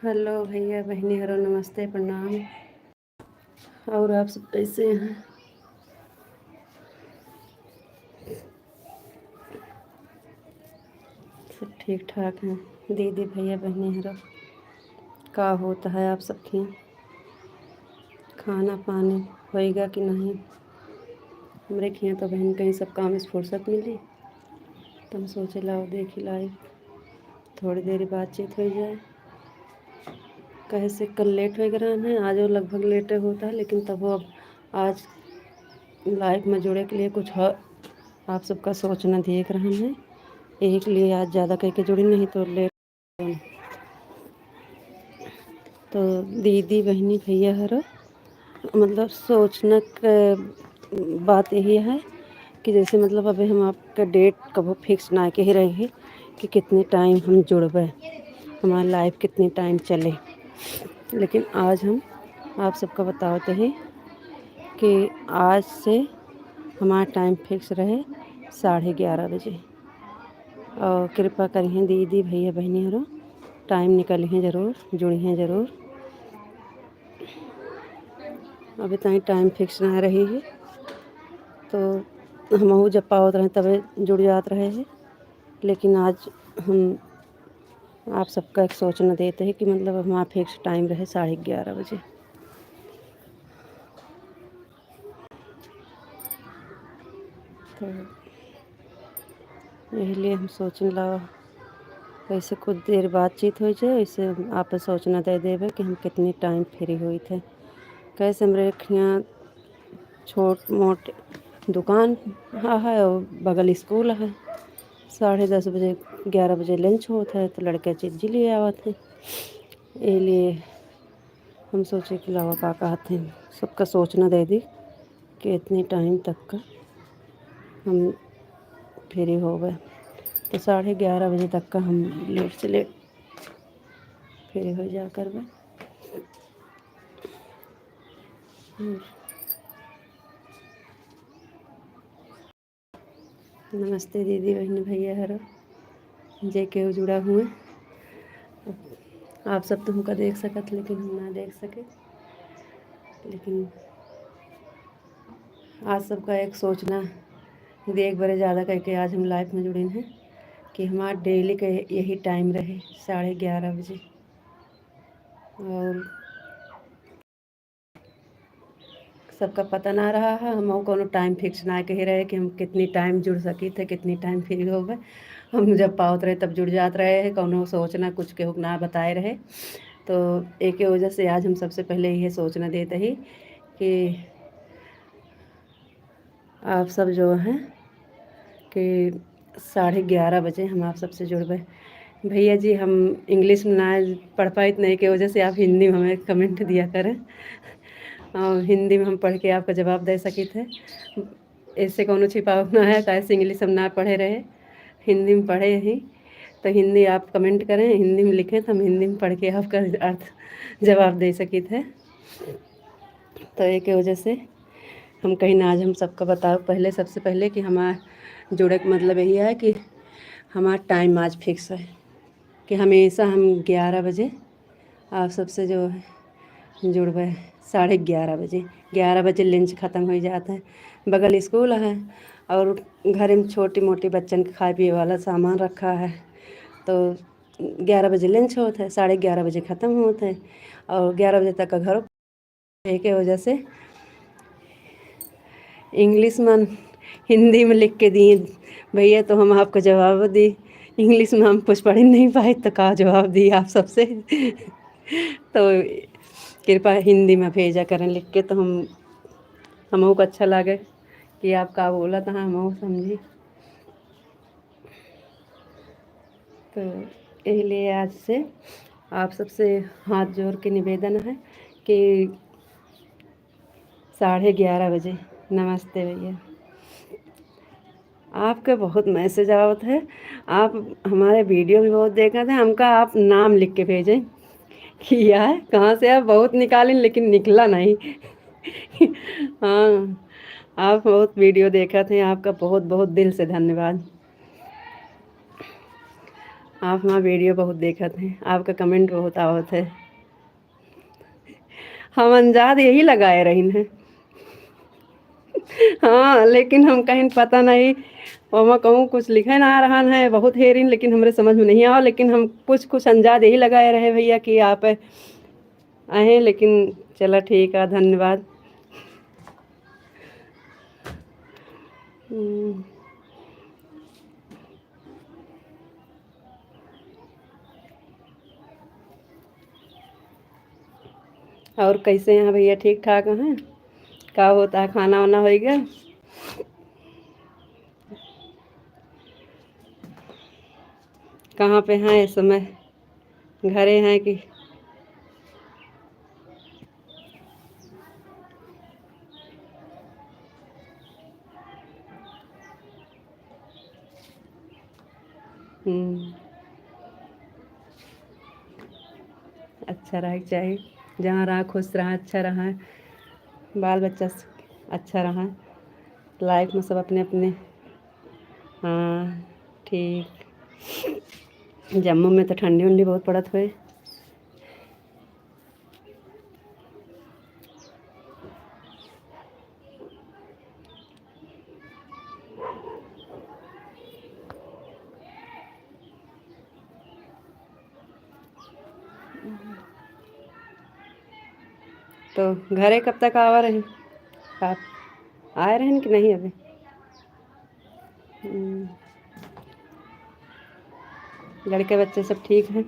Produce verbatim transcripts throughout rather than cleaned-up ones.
हेलो भैया बहिनी हरो, नमस्ते, प्रणाम। और आप सब कैसे हैं? सब ठीक ठाक हैं दीदी भैया बहिनी हरो। का होता है आप सबके यहाँ? खाना पानी होइगा कि नहीं? हमरे के यहाँ तो बहन कहीं सब काम से फुर्सत मिली, तो हम सोचे लाओ देखी लाइव, थोड़ी देर बातचीत हो जाए। कहे से कल लेट हो गए रहन है, आज वो लगभग लेटे होता है, लेकिन तब वो अब आज लाइव में जुड़े के लिए कुछ और आप सबका सोचना देख रहन है, यही के लिए आज ज़्यादा कह के जुड़ी, नहीं तो लेट। तो दीदी बहिनी भैया हरो, मतलब सोचना के बात यही है कि जैसे मतलब अभी हम आपका डेट कबो फिक्स ना कह रहे हैं कि कितने टाइम हम जुड़बे, हमारा लाइव कितने टाइम चले, लेकिन आज हम आप सबका बतावत हैं कि आज से हमारा टाइम फिक्स रहे साढ़े ग्यारह बजे। और कृपा करिहें दीदी भैया बहिनी हरो, टाइम निकालिहें जरूर, जुड़िहें जरूर। अभी ताईं टाइम फिक्स ना रही है, तो हमहू जब पावत रहे तबे जुड़ जात रहे हैं, लेकिन आज हम आप सबका एक सोचना देते हैं कि मतलब हमारा फिक्स टाइम रहे साढ़े ग्यारह बजे। तो यही लिए हम सोचने लाओ, वैसे कुछ देर बातचीत हो जाए, वैसे आप सोचना दे देवे कि हम कितनी टाइम फ्री हुई थे। कैसे हमरे खियाँ छोट मोट दुकान है और बगल स्कूल है। साढ़े दस बजे, ग्यारह बजे लंच होत है, तो लड़के चीज ले आवत है। ये लिए हम सोचे कि लावा का कहत हैं, सबका सोचना दे दी कि इतने टाइम तक का हम फ्री हो गए, तो साढ़े ग्यारह बजे तक का हम लेट से लेट फ्री हो जा करबे। हम्म। नमस्ते दीदी बहन भैया हरो, जे केहू जुड़ा हुए। आप सब तो हमका देख सकत, लेकिन हम ना देख सके। लेकिन आज सबका एक सोचना दे, एक बारे ज़्यादा करके आज हम लाइव में जुड़े हैं कि हमारा डेली का यही टाइम रहे साढ़े ग्यारह बजे। और सबका पता ना रहा है, हम कोनो टाइम फिक्स ना कहे रहे कि हम कितनी टाइम जुड़ सकी थे, कितनी टाइम फ्री हो गए। हम जब पावत रहे तब जुड़ जात रहे हैं, कोनो सोचना कुछ केहू ना बताए रहे। तो एक वजह से आज हम सबसे पहले यह सोचना देते ही कि आप सब जो हैं कि साढ़े ग्यारह बजे हम आप सबसे जुड़बे। भैया जी, हम इंग्लिश में ना पढ़ पाइत नहीं के वजह से आप हिंदी में हमें कमेंट दिया करें, और हिंदी में हम पढ़ के आपका जवाब दे सकित है। ऐसे कोनो छिपाव ना है, काहे से इंग्लिश हम ना पढ़े रहे, हिंदी में पढ़े ही। तो हिंदी आप कमेंट करें, हिंदी में लिखें, तो हम हिंदी में पढ़ के आपका अर्थ, जवाब दे सकित है। तो एक वजह से हम कहीं ना, आज हम सबका बताओ पहले, सबसे पहले कि हमार जुड़े का मतलब यही है कि हमार टाइम आज फिक्स है कि हमेशा हम ग्यारह बजे आप सबसे जो है जुड़बे साढ़े ग्यारह बजे। ग्यारह बजे लंच ख़त्म हो जाता है, बगल स्कूल है और घर में छोटी मोटी बच्चन के खाए पिए वाला सामान रखा है, तो ग्यारह बजे लंच होता है, साढ़े ग्यारह बजे ख़त्म होता है और ग्यारह बजे तक का घर। एक वजह से इंग्लिश में हिंदी में लिख के दिए भैया, तो हम आपको जवाब दी। इंग्लिश में हम कुछ पढ़ नहीं पाए, तो का जवाब दी आप सबसे? तो कृपया हिंदी में भेजा करें लिख के, तो हम, हमहू को अच्छा लगे कि आप का बोला था, हमहू समझी। तो यही लिए आज से आप सबसे हाथ जोड़ के निवेदन है कि साढ़े ग्यारह बजे। नमस्ते भैया, आपके बहुत मैसेज आवत है, आप हमारे वीडियो भी बहुत देखत हैं, हमका आप नाम लिख के भेजें कि यार कहाँ से आप बहुत निकालें लेकिन निकला नहीं। हाँ, आप बहुत वीडियो देखत हैं, आपका बहुत बहुत दिल से धन्यवाद। आप हमार video बहुत देखत हैं, आपका comment बहुत आवत है। हम अंजाद यही लगाए रहिन हैं। हाँ, लेकिन हम कहीं पता नहीं, ओमा कहूँ कुछ लिखे ना रहन है, बहुत हेरिन, लेकिन हमरे समझ में नहीं आवा, लेकिन हम कुछ, कुछ अंजाद यही लगाए रहे भैया कि आप आए, लेकिन चला ठीक है, धन्यवाद। हम्म। और कैसे हैं भैया, ठीक ठाक हैं? का होता है, खाना वाना होइगा? कहाँ पे हैं इस समय, घरे हैं कि? हम्म। अच्छा रहे के चाही, जहाँ रहा खुश रहा, अच्छा रहा, बाल बच्चा स-, अच्छा रहा, life में सब अपने अपने। हाँ, ठीक। जम्मू में तो ठंडी उंडी बहुत पड़त होए। तो घरे कब तक आवा रहे आप? आए रहन कि नहीं अभी? हम्म। लड़के बच्चे सब ठीक हैं?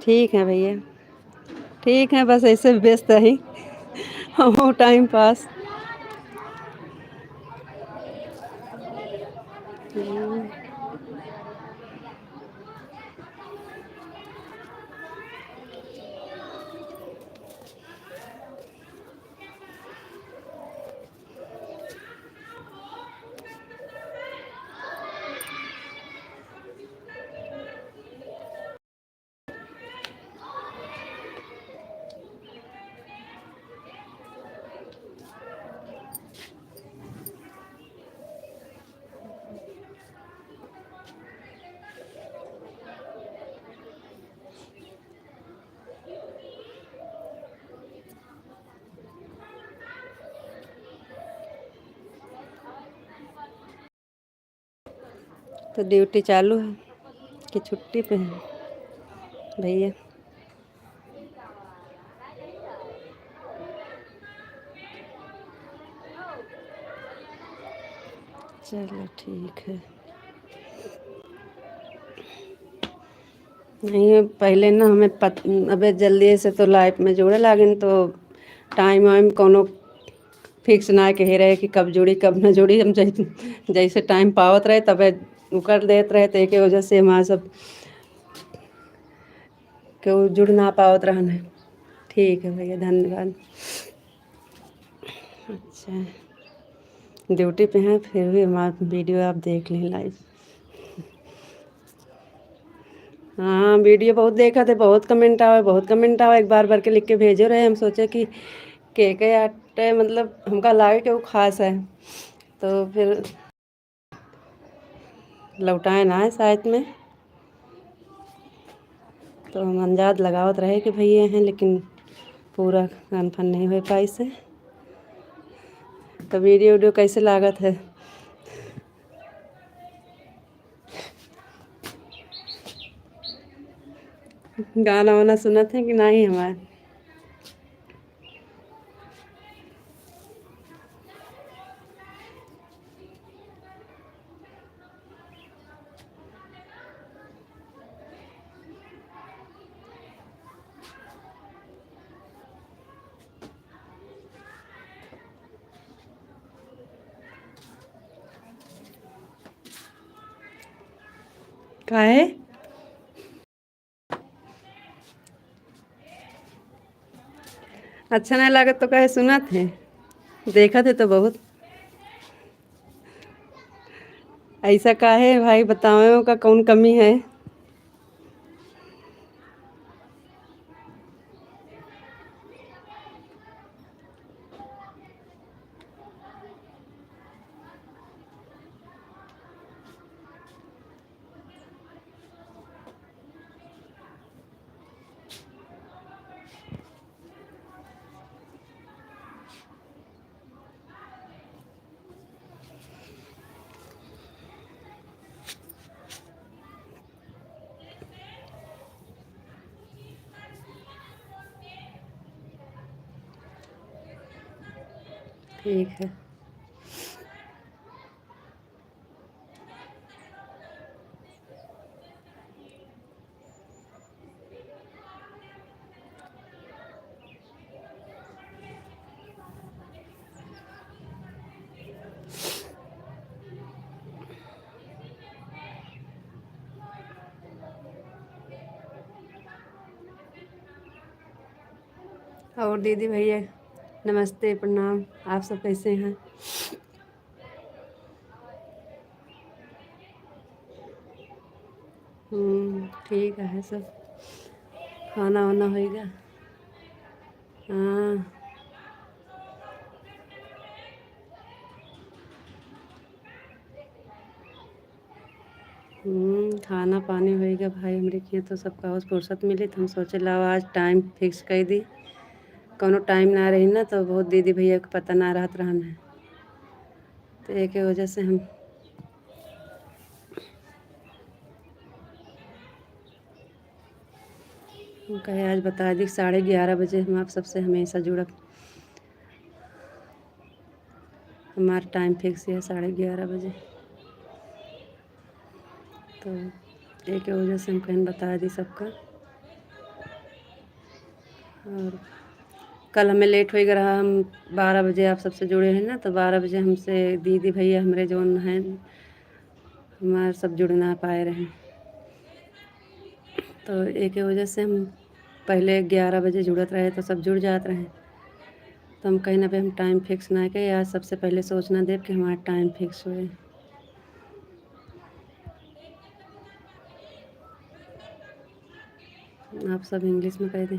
ठीक है भैया, ठीक है, बस ऐसे व्यस्त रही हम, time pass। तो duty चालू है कि छुट्टी पे है भैया? चलो ठीक है। नहीं, पहले ना हमें पत-, अबे जल्दी से तो life में जुड़े लागेन तो time वाइम कौनो fix ना कहे रहे कि कब जुड़ी, कब ना जुड़ी। हम जै-, जैसे time पावत रहे, तबे उकर देत रहे, तो एके वजह से हमार सब केहू जुड़ ना पावत रहन है। ठीक है भैया, धन्यवाद। अच्छा, duty पे हैं, फिर भी हमार video आप देख लें live। हाँ, video बहुत देखा थे, बहुत comment आवे, बहुत comment आवे, एक बार भर के लिख के भेजो रहे। हम सोचे कि के के आटे, मतलब, हमका लागे कि वो खास है, तो फिर लौटाए ना है साथ में, तो हम अंदाज लगावत रहे कि भैया हैं, लेकिन पूरा confirm नहीं हो पाई से। तो video, video कैसे लागत है? गाना वाना सुनत हैं कि नहीं हमार? काहे? अच्छा नहीं लागत तो काहे सुनत है, देखत है तो बहुत। ऐसा काहे भाई, बताओ का कौन कमी है? ठीक है। और दीदी भैया, नमस्ते, प्रणाम। आप सब कैसे हैं? हम्म, ठीक है सब। खाना वाना होइगा? हाँ। हम्म, खाना पानी होइगा भाई, हमरे किहाँ तो सबका होश फुर्सत मिली, तो हम सोचे लाओ आज time fix कइ दी। कौनो time ना रही ना, तो बहुत दीदी भैया के पता ना रहत रहन है, तो एक वजह से हम हम कहे आज बता दी, साढ़े ग्यारह बजे हम आप सबसे हमेशा जुड़ब। हमार time fix है साढ़े ग्यारह बजे, तो एक वजह से हम कहीं बता दी सबका। और कल हमें late होइ गया रहा, हम बारह बजे आप सबसे जुड़े हैं ना, तो बारह बजे हमसे दीदी भैया हमरे जौन हैं, हमार सब जुड़ ना पाए रहे। तो एक वजह से हम पहले ग्यारह बजे जुड़त रहे, तो सब जुड़ जात रहे। तो हम कहीं ना पे हम time fix ना के, आज सबसे पहले सोचना देब कि हमारा time fix होए। आप सब English में कह दें।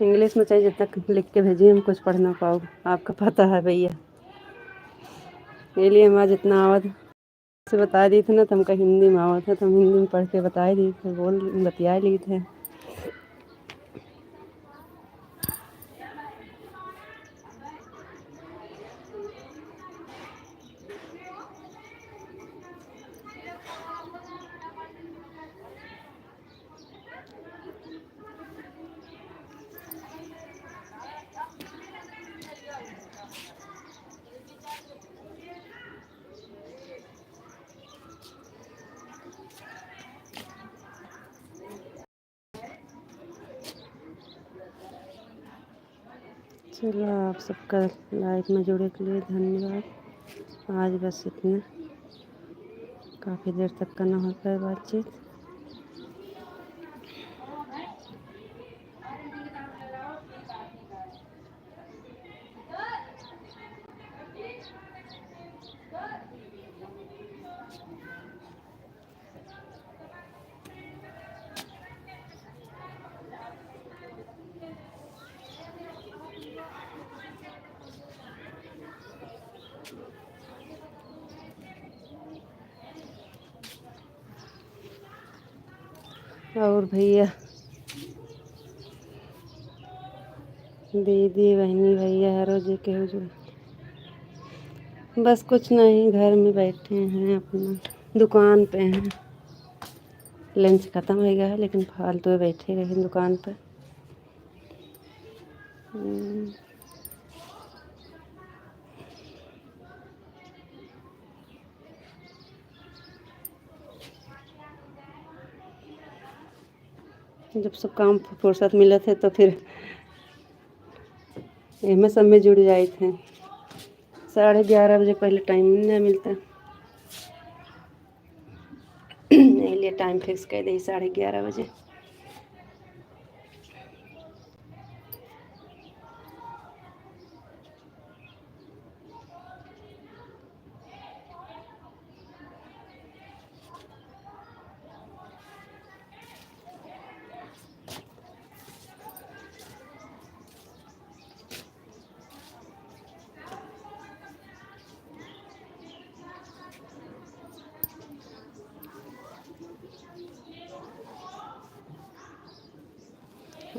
English में चाहे जितना लिख के भेजिए, हम कुछ पढ़ ना पाओ, आपका पता है भैया। ये लिए हमारा जितना आवत से बताइ दी थे ना, तो हमका हिंदी में आवत है, तो हम हिंदी में पढ़ के बताइ दी थे, बोल, बतियाइ ली थे। चलो, आप सबका live में जुड़े के लिए धन्यवाद। आज बस इतना, काफ़ी देर तक का ना हो पाए बातचीत। और भैया, दीदी, बहनी, भैया, हरो जे केहू जो, बस कुछ नहीं, घर में बैठे हैं, अपना दुकान पे हैं। Lunch खत्म होइ गया है, लेकिन फालतू बैठे रहे दुकान पे। हम्म। जब सब काम फुर्सत मिलत है तो फिर एमे सब में जुड़ जाइत है। साढ़े ग्यारह बजे पहले time नहीं मिलता, यही लिए time fix कर दे साढ़े ग्यारह बजे।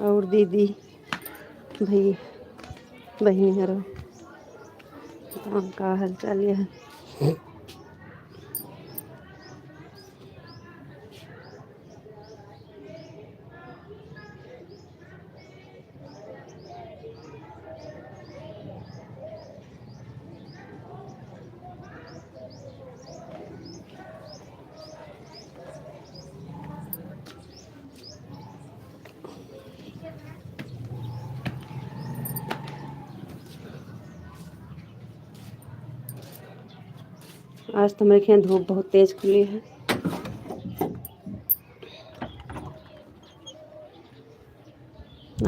और दीदी, भई, बहिनी हरो, बताओ का हाल चाल है? आज तो मेरे ख्याल धूप बहुत तेज खुली है।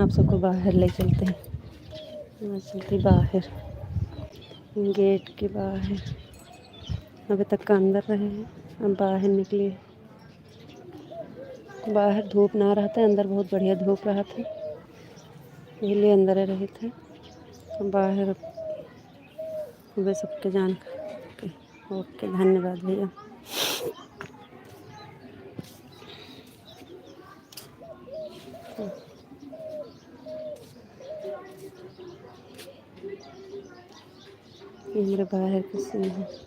आप सबको बाहर ले चलते हैं। मैं चलती बाहर, gate के बाहर। अभी तक का अंदर रहे हैं, अब बाहर निकली। बाहर धूप ना रहता है, अंदर बहुत बढ़िया धूप रहता है, इसलिए अंदर रहे थे। बाहर वे सबके जान के। OK, धन्यवाद भैया। ये मेरे बाहर के scene है।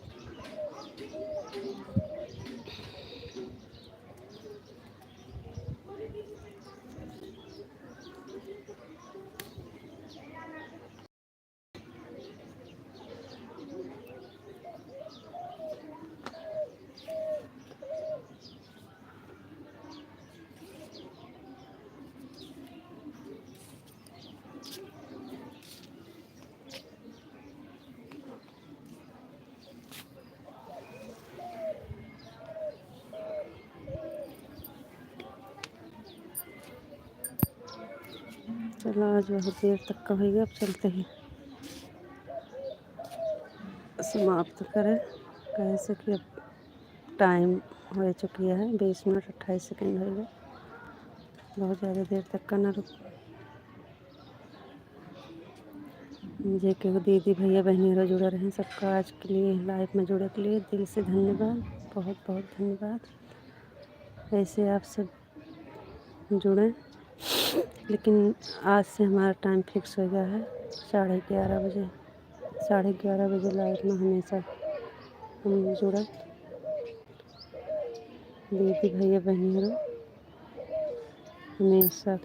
चलो, आज बहुत देर तक का होइगा, अब चलते हैं, समाप्त करें, कैसे कि अब time हो चुकी है, बीस मिनट अट्ठाईस second होइगा। बहुत ज़्यादा देर तक का ना रुक। जे केहू दीदी, भैया, बहनी रो जुड़े रहे, सबका आज के लिए लाइव में जुड़े के लिए दिल से धन्यवाद, बहुत बहुत धन्यवाद। ऐसे आप सब जुड़े, लेकिन आज से हमारा टाइम फिक्स हो गया है साढ़े ग्यारह बजे। साढ़े ग्यारह बजे लाइव में हमेशा हम जुड़ब। दीदी, भैया, बहनी रो, हमेशा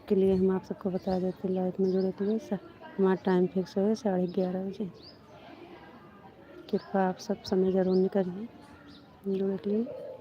के लिए हम आप सबको बता देते, लाइव में जुड़े के लिए स-, हमारा टाइम फिक्स है साढ़े ग्यारह बजे। कृपया आप सब समय ज़रूर निकालिए जुड़े के लिए।